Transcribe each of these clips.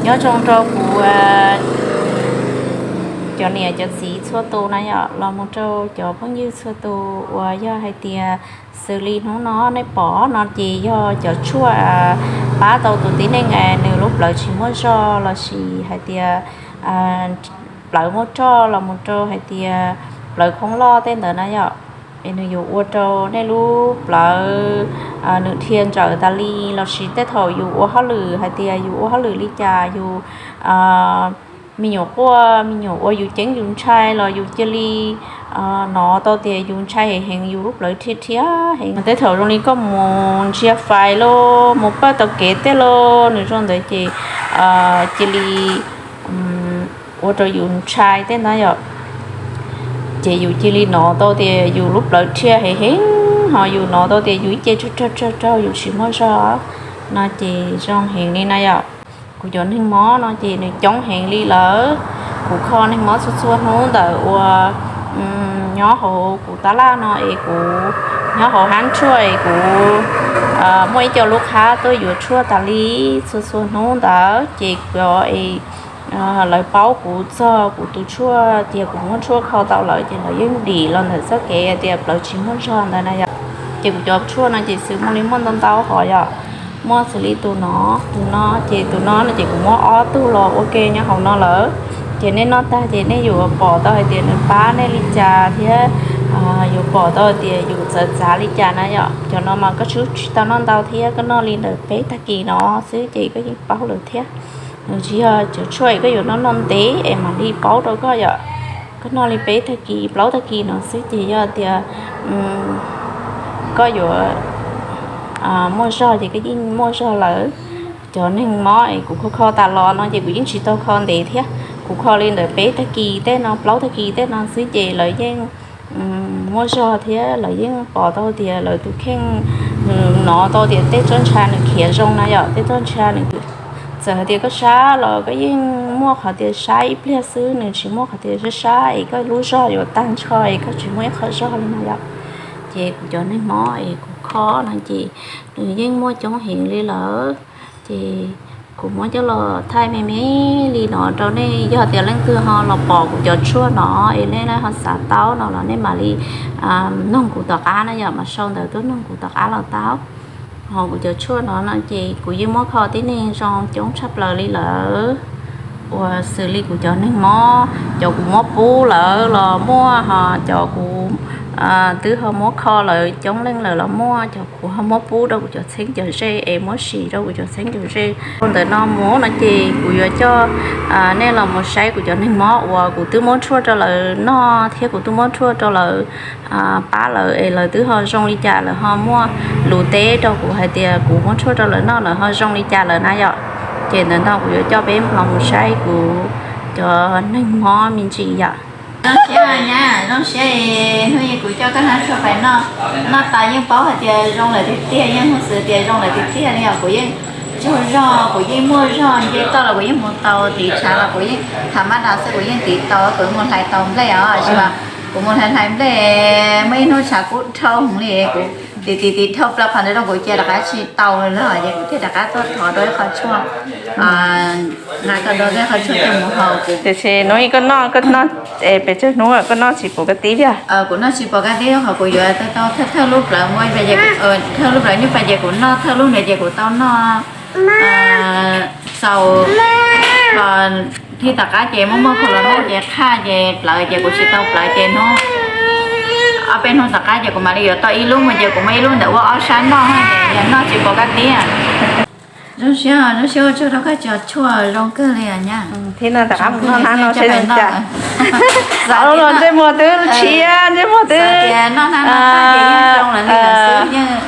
Nyob zoo rau kuv cov niam cov txiv txhua tus na yom, los mus rau cov phooj ywg txhua tus uas yog hais tias xws li hnub no nej pom no ces yog cov tshuaj pab tau tus tib neeg nws lub plawv tsis muaj zog lossis hais tias plawv muaj roj los mus rau hais tias plawv khoob loj tej ntawd na yom. Es nws yuav ua rau nej lub plawv nws dhia ntsawm tas li lossis tej thaum yus ua hauj lwm hais tias yus ua hauj lwm li cas yus me nyuam quaj me nyuam ua yus ceeb yus ntshai los yus cia li hnov tau tias yus ntshai heev heev yus lub plawv dhia dhia heev. Tej thaum zoo li koj mus ntsia fais los mus pawj tau kev tej los nws zoo ntawd ces cia li ua rau yus ntshai tej ntawd yom. Ces yus cia li hnov tau tias yus lub plawv dhia heev heev, ho yus hnov tau tias yus ib ce tsag tsag tsag tsag yus tsis muaj zog no ces zoo heev li na yom. Kuv cov neeg mob no ces nws coob heev li lawm. Kuv kho neeg mob txhua txhua hnub ntawm uas nyob hauv kuv tab laj no es kuv nyob hauv hab tshuaj es kuv muaj ib co lub qhab tuaj yuav tshuaj tas li txhua txhua hnub ntawd ces kuv es lawv paub kuv txog kuv tus tshuaj tias kuv muab tshuaj kho tau lawm ces lawv yeej dim los ntawm txoj kev tias plawv tsis muaj zog ntawd na yom. Ces kuv cov tshuaj no ces xwb muaj li muaj ntau ntau hov yom. Muaj xws li tus no, tus no ces tus no no ces kuv muab ob tug los ua ke nyob hauv no lawm. Ces nej noj tag ces nej yuav pom tau hais tias nws pab nej li cas thiab yuav pom tau tias yus txawv txav li cas na yom. Cov no mas koj tsis tau noj ntau thiab, koj noj li ntawm peb tag kis no xwb ces koj yeej paub lawm thiab. Nws tsis yog cov tshuaj es koj yuav noj noj ntev es mam li paub rau koj yom. Koj noj li peb tag kis plaub tag kis no xwb ces yog tias koj yuav muaj zog ces koj yeej muaj zog lawm. Cov neeg mob es kuv kho kho tas los no ces kuv yeej tsis tau kho ntev thiab. Kuv kho li ntawm peb tag kis tej no plaub tag kis tej no xwb ces lawv yeej muaj zog thiab lawv yeej pom tau tias lawv tus kheej nws hnov tau tias tej txoj ntsha nws khiav zoo na yom, tej txoj ntsha nws txawm hais tias koj sab los koj yeej muaj qhov tias sab ib pliag xwb, nws tsis muaj qhov tias sab sab es koj lub zog yuav tag nrho es koj tsis muaj ib qho zog li na yom. Ces kuv cov neeg mob es kuv kho no ces nws yeej muaj coob heev li lawm. Ces kuv muab coj los thaij me me li no rau nej, yog tias leej twg ho los pom kuv cov tshuaj no es nej ho xav tau no los nej mam li noog kuv tom qab na yom, mam sau ntawv tuaj noog kuv tom qab los tau. Ho kuv cov tshuaj no no ces kuv yeej muab kho tib neeg zoo coob tshaj plaws li lawm. Uas xws li kuv cov neeg mob, cov kuv muab pub lawm los muaj, ho cov kuv twb ho muab kho lawm coob leej lawm los muaj, cov kuv ho muab pub rau kuv cov txheeb cov ze es muab sim rau kuv cov txheeb cov ze. Ua ntawm no mus no ces kuv yuav coj nej los mus saib kuv cov neeg mob uas kuv twb muab tshuaj rau lawv noj thiab kuv twb muab tshuaj rau lawv pab lawv es lawv twb ho zoo li cas, lawv ho muaj lus teb rau kuv hais tias kuv muab tshuaj rau lawv noj lawv ho zoo li cas lawm na yom. Ces ntawm no kuv yuav coj peb los mus saib kuv cov neeg mob me ntsis yom. Zoo siab nyab, zoo siab hnub ib kuv coj koj hab tshuaj pais noj, noj tas yeej paub hais tias zoo lawm tiag tiag, yeej hnov xwb tias zoo lawm tiag tiag li os. Kuv yeej tsaug zog, kuv yeej muaj zog, nce toj los kuv yeej mus tau, tiv tshav los kuv yeej tham mab das xwb kuv yeej tiv tau, kuv mus hlais tau nplej os, tsis mas kuv mus hlais hlais nplej muaj ib hnub tshav kub dhau heev li, kuv tiv tiv tiv dhau plaws qhov ntawd rau kuv cia rov qab tsis tau li lawm ces kuv thiaj rov qab tuaj thov rau ib qho tshuaj, nqa koj rau ib qho tshuaj coj mus haus. Tiam sis hnub ib koj noj, koj noj pes tsawg hnub koj noj tsis pom koj tib tiag? Kuv noj tsis pom koj tib qhov kuv yuav tau thawj lub plawv muaj, thawj lub plawv nyuj pais ces kuv noj, thawj lub ntawd ces kuv tau noj xaus hos thiab tom qab ces muaj muaj khaus los noj ces qhaj ces plawv ces kuv tsis tau plawv ces hnub ob peb hnub tom qab ces kuv mam li yuav tau ib lub mus ces kuv muab ib lub ntawd ua ob sab noj, yog noj tsis pom koj tib. Zoo siab, zoo siab ua tsaug rau koj cov tshuaj zoo kawg li nyab. Thiab no rov qab mus noj hnab no seb zoo cas. Ob lub no ntsej muag twb tshiab, ntsej muag twb,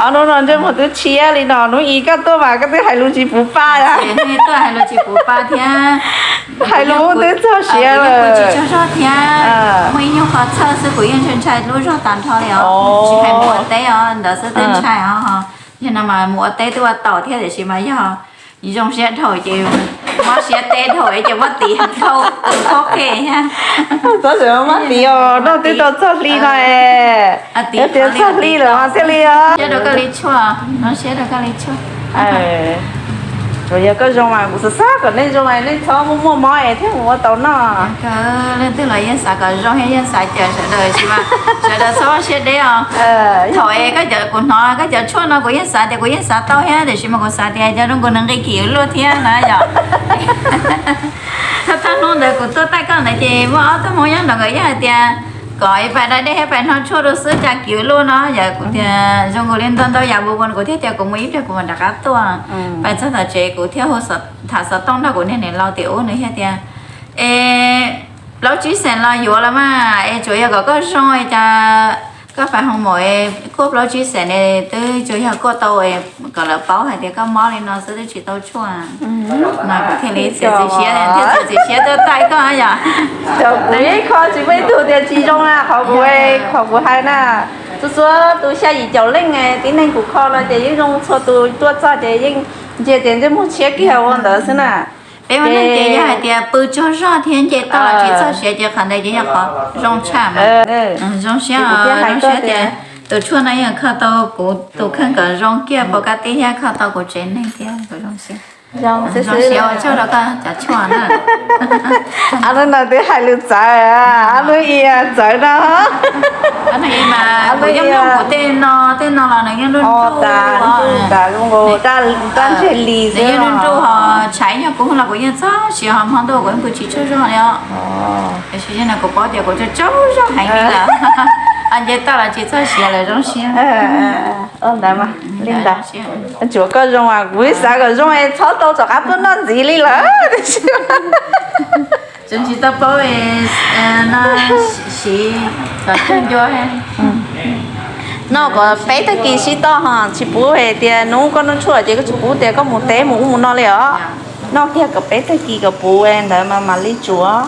ob lub no ntsej muag twb tshiab li no, hnub ib koj tuaj mas koj twb hais lus tsis puv pa. Tuaj hais lus tsis puv pa thiab. Hais lus twb txog siav lawm. Tsis tsaug zog thiab, muaj ib nyuag qhov txhawj xwb kuv yeej ntshai ntshai lub zog tag nrho li os. Tsis hais mus ua teb os, ntawd xwb twb ntshai os. Yog no mas mus ua teb twb ua tau thiab tiam sis mas yog zoo siab dhau ces mob siab teb dhau ces muab tiv dhau qheb thiab. Txhob txwm muab tiv os, noj twb tau txog hli no es. Tias txog hli lawm mas thiaj li os. Siab rau koj li tshuaj, no siab rau koj li tshuaj. Yog koj zoo mas kuv xav xav kom nej zoo, nej txhob muaj muaj mob es thiaj mus ua tau noj. Leej twg los yeej xav kom zoo thiab yeej xav cawm sawv daws, tab sis mas sawv daws txhob ua siab deb os. Thaum es koj cov, kuv hnov koj cov tshuaj no kuv yeej xav tias kuv yeej xav tau thiab, tiam sis mas kuv xav tias cov zoo nkaus nws nqi kim luaj thiab na yom. Thawj thawj hnub ntawd kuv tuaj taij koj ntawd ces muaj ob tug Hmoob nyob nraud nkawd yeej hais tias kom ib pais da dej thiab pais noj tshuaj rau xwb cas kim luaj no yom. Kuv tias zoo nkaus li ntau ntau yam npaum npaum kuv thiaj tias kuv mus ib pliag kuv mam rov qab tuaj. Pais txog tom tsev kuv thiaj hu, tham xov tooj nrog kuv niag niam laus tim ub, nws thiaj tias es plaub tsib xees los yuav los mas, es tsuas yog kom koj zoo es cas koj pais hoo maum es kuaj plaub tsib xees ne, twb tsuas yog kuaj tau kom lawv paub hais tias koj mob li no xwb twb tsis tau tshuaj. Mas kuv thiaj li txiav txim siab, thiaj txiav txim siab tuaj taij koj yom. Kuv ib kho tsis muaj ib tug tias tsis zoo na, qhov kuv, qhov kuv hais na, txhua txhua tus xya yim caum leej tib neeg kuv kho no ces yeej zoo txhua tus, tuaj txog ces yeej ntsia ces ntsej muag tshiab kiag ua ntawd xwb na. Peb ua neej ces yog hais tias pw tsaug zog thiab nce toj los tsis txog siav ces qhov ntawd ces yog qhov zoo tshaj. Zoo siab, zoo siab tias tus tshuaj no yeej kho tau kuv tus kheej kom zoo kiag pov kab tib thiab kho tau kuv tsev neeg thiab kuv zoo siab. Zoo siab ua tsaug rau koj cov tshuaj na. Ob hnub no twb hais lus txawv, ob hnub i txawv no. Ob hnub i mas kuv yeej nrog kuv tej no, tej no los nws yeej nruj nruj tas, nruj tas zoo nkaus raj ntseg li xwb, nruj nruj ho tshaiv nyuag kub los kuv yeej txog siav ho hmo ntuj kuv yeej pw tsis tsaug zog li os. Tiam sis no kuv paub tias kuv tsaug zog heev li lawm. Nce toj los tsis txog siav lawm zoo siab. Ntawd mas li ntawd, tsuav koj zoo as, kuv ib xav kom zoo es txhob tau rov qab tuaj noj ntxiv li lawm. Tseem tsis tau paub no, siv kom tag ncua. Noj kom peb tag kis sib toj ho tsis pub hais tias hnub koj noj tshuaj ces koj tsis pub tias koj mus teb mus ub mus no li os. Noj kiag kom peb tag kis kom puv ntawd mas mam li tsuav.